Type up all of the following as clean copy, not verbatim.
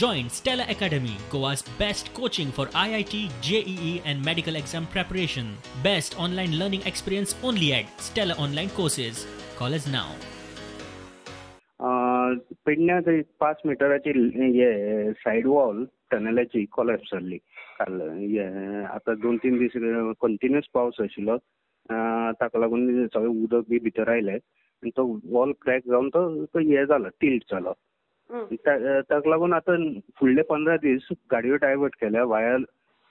Join Stella Academy, Goa's best coaching for IIT, JEE and medical exam preparation. Best online learning experience only at Stella Online Courses. Call us now. पेडण्या थंय 5 मिटराची हे side wall टनलाची collapse जाल्ली काल. आतां 2-3 दीस continuous पावस आशिल्लो, ताका लागून सगळें उदक बी भितर आयलें आनी तो वॉल क्रॅक जावन तो हे जालो, टिल्ट जालो. ताका लागून आतां फुडले 15 दीस गाडयो डायवर्ट केल्या via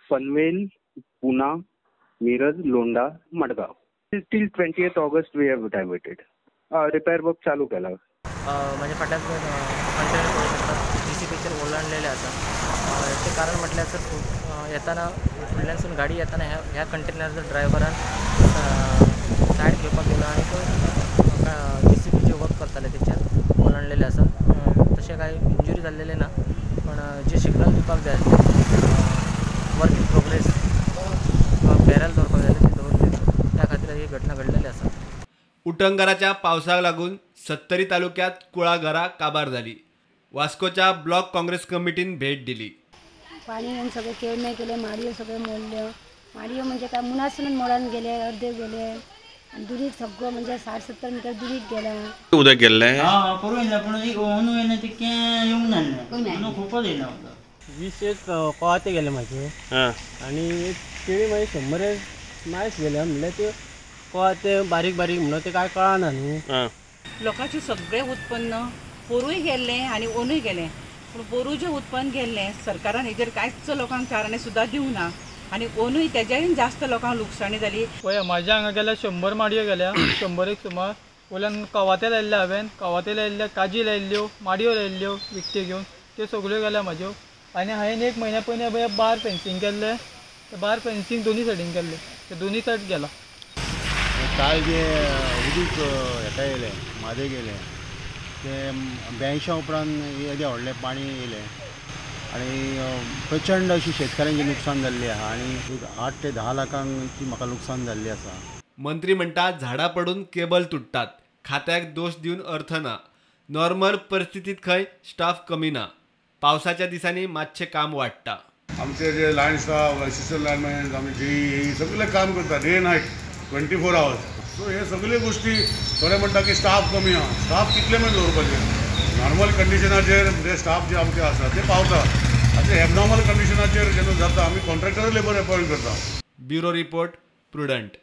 Panvel, Pune, Miraj, Londa, Madgaon. Till 20 August we have diverted. Repair work चालू केला. म्हणजे फाटल्यान कंटेनर पळोवंक शकता, जीसीबीचेर ओलांडलेले आसा. हेचें कारण म्हटल्यार सर, येताना फुडल्यानसून गाडी येताना ह्या कंटेनरच्या ड्रायव्हरान सायड घेवपाक गेलो आनी तो जीसीबी जे वर्क करताले तेचेर ओलांडलेले आसा. तशें कांय इंजुरी जाल्लेले ना, पण जे सिग्नल दिवपाक जाय आसलें, वर्क इन प्रोग्रेस किंवा बॅरल दवरपाक जाय आसलें, ते दवरले, त्या खातीर ही घटना घडलेली आसा. उटंगाराच्या पावसाक लागून सत्तरी तालुक्यात कुळागरां काबार जाली. वास्कोच्या ब्लॉक काँग्रेस कमिटीन भेट दिली. पाणी येवन सगळे केळमे केले, माडयो सगळे मोडल्यो. माडयो म्हणजे काय मुनासून मोडान गेले, अर्दे गेले आनी दुरीग सगळो म्हणजे 60-70 मिटर दुरीग गेला. उदक गेल्लें करून येयला, पूण एक अंदू येयना तितकें येवंक नासलें, अंदू खूपच येयला उदक. 20 एक कवाथे गेले म्हाजे आनी एक केळी मागीर 100 मायस गेल्या. म्हणल्यार त्यो कवाथे बारीक बारीक म्हणून ते काय कळना न्हू. लोकांचें सगळें उत्पन्न पोरूय गेल्लें आनी ओनूय गेलें, पूण पोरू जें उत्पन्न गेल्लें सरकारान हेजेर कांयच लोकांक चारणे सुद्दां दिवना आनी ओनूय तेज्याय जास्त लोकांक लुकसाणी जाली. पळय म्हाज्या हांगा गेल्या 100 माडयो गेल्या, 100 एक सुमार. वयल्यान कवाथे लायिल्ले हांवें, कवाथे लायिल्ले, काजी लायिल्ल्यो, माडयो लायिल्ल्यो विकत्यो घेवन, त्यो सगळ्यो गेल्या म्हाज्यो. आनी हांवें एक म्हयन्या पयलीं पळय बार फेन्सींग केल्लें, ते बार फेन्सींग दोनी सायडीन केल्लें, ते दोनी सायड गेला. काल जे उदीक हेका येयलें, म्हादय गेलें, तें 82 उपरांत येदें व्हडलें पाणी येयलें आनी प्रचंड अशी शेतकाऱ्यांचें नुकसान जाल्लें आहा आनी एक 8 ते 10 लाखांची म्हाका लुकसाण जाल्लें आसा. मंत्री म्हणटा झाडां पडून केबल तुटतात, खात्याक दोश दिवन अर्थ ना. नॉर्मल परिस्थितीत खंय स्टाफ कमी ना, पावसाच्या दिसांनी मातशें काम वाडटा. आमचे जे लायन स्टाफ, असिस्टंट लायनमॅन, आमी जेई सगळे काम करता डे नायट 24 आवर्स. सो हे सगळे गोष्टी थोडे म्हणटा की स्टाफ कमी आहा. स्टाफ कितले मेरेन दवरपाचे? नॉर्मल कंडिशनाचेर जे स्टाफ जे आमचे आसा ते पावता. आतां एबनॉर्मल कंडिशनाचेर जेन्ना जाता आमी कॉन्ट्रॅक्टर लेबर अपॉयंट करता. Bureau report, Prudent.